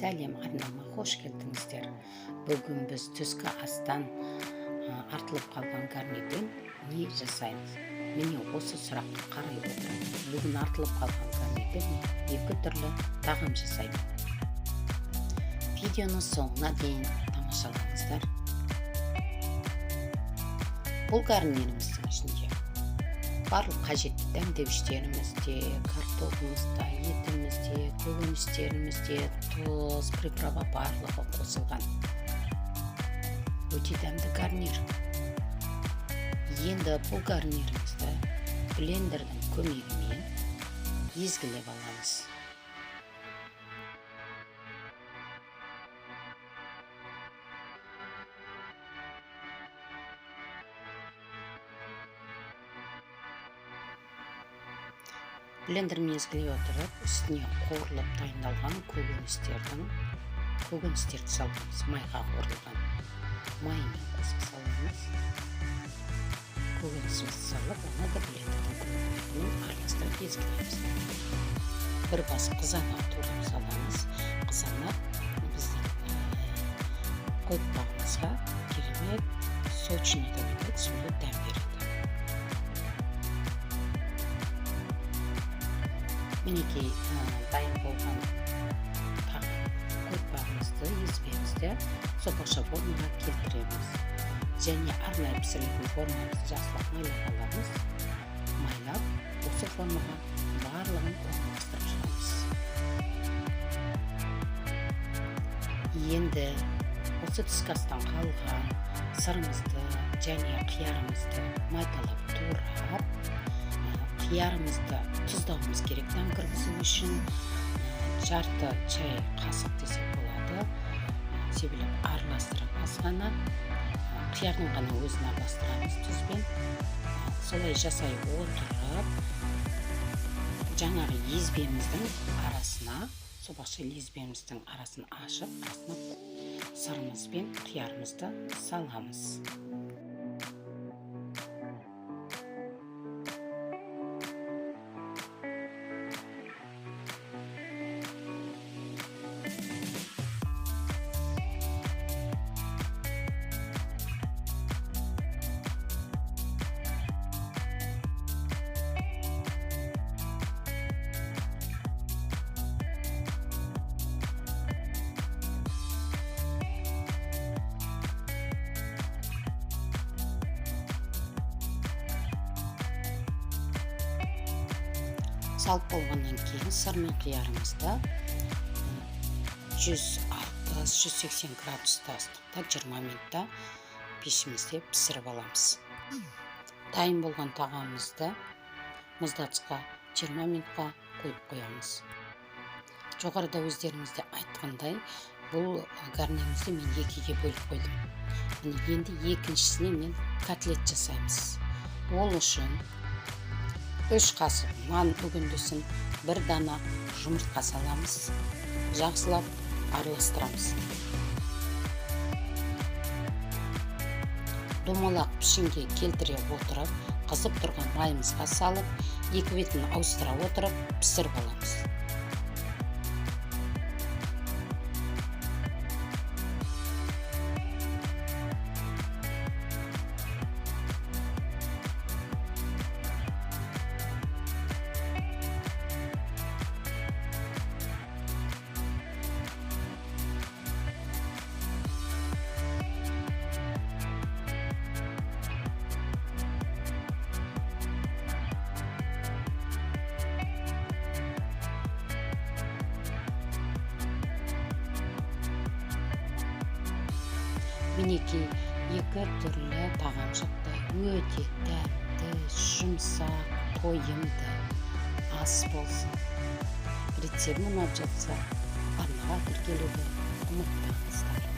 Сәлем, арнама қош келдіңіздер. Бүгін біз түскі астан артылып қалған гарнирден не жасаймыз? Міне, осы сұраққа қарай отырып, бүгін артылып қалған гарнирден мен екі түрлі тағам жасаймын. Видеоны соңына дейін тамашалаңыздар. Бұл гарниріміздің ішінде барлық қажетті дәмдеуіштеріміз де, картопымыз да, етіміз де, көкөністеріміз де, тұз, приправа барлығы қосылған. Өте дәмді гарнир. Енді бұл гарнирімізді блендердің көмегімен езгілеп аламыз. Блендермен езгілей отырып, үстіне қуырылып дайындалған көкөністерді саламыз, майға қуырылған. Маймен қосып саламыз. Көкөнісімізді салып, оны да блендердің көмегімен араластырып езгілейміз. Бір бас қызанақ турап саламыз. Қызанақ біздің қойыртпағымызға керемет сочный деп айтады, сондай дәм береді. Мінекей, дайын болған қойыртпағымызды, езбемізді сопақша формаға келтіреміз. Және арнайы пісірілетін формамызды жақсылап майлап аламыз. Майлап, осы формаға барлығын орналастырып шығамыз. Енді осы түскі астан қалған сырымызды және қиярымызды майдалап турап, қиярымызды тұздауымыз керек дәм кіргізу үшін. Жарты чай қасық десек болады. Себелеп араластырып аз ғана қиярдың ғана өзін араластырамыз тұзбен. Солай жасай отырып, жаңағы езбеміздің арасына, сопақша езбеміздің арасын ашып, арасына сырымыз бен қиярымызды саламыз. Салып болғаннан кейін сыр мен қиярымызды 160-180 градуста ыстықта 20 минутта пешімізде пісіріп аламыз. Дайын болған тағамымызды мұздатқышқа 20 минутқа қойып қоямыз. Жоғарыда өздеріңізде айтқандай, бұл гарнирімізді мен екіге бөліп қойдым. Міне, енді екіншісіне мен котлет жасаймыз. Ол үшін 3 қасық нан үгіндісін, 1 дана жұмыртқа саламыз. Жақсылап араластырамыз. Домалақ пішінге келтіре отырып, қызып тұрған майымызға салып, екі бетін ауыстыра отырып, пісіріп аламыз. Мінекей, екі түрлі тағам шықты. Өте дәмді, жұмсақ, тойымды. Ас болсын. Рецебім ұнап жатса, арнаға тіркелуді ұмытпаңыздар.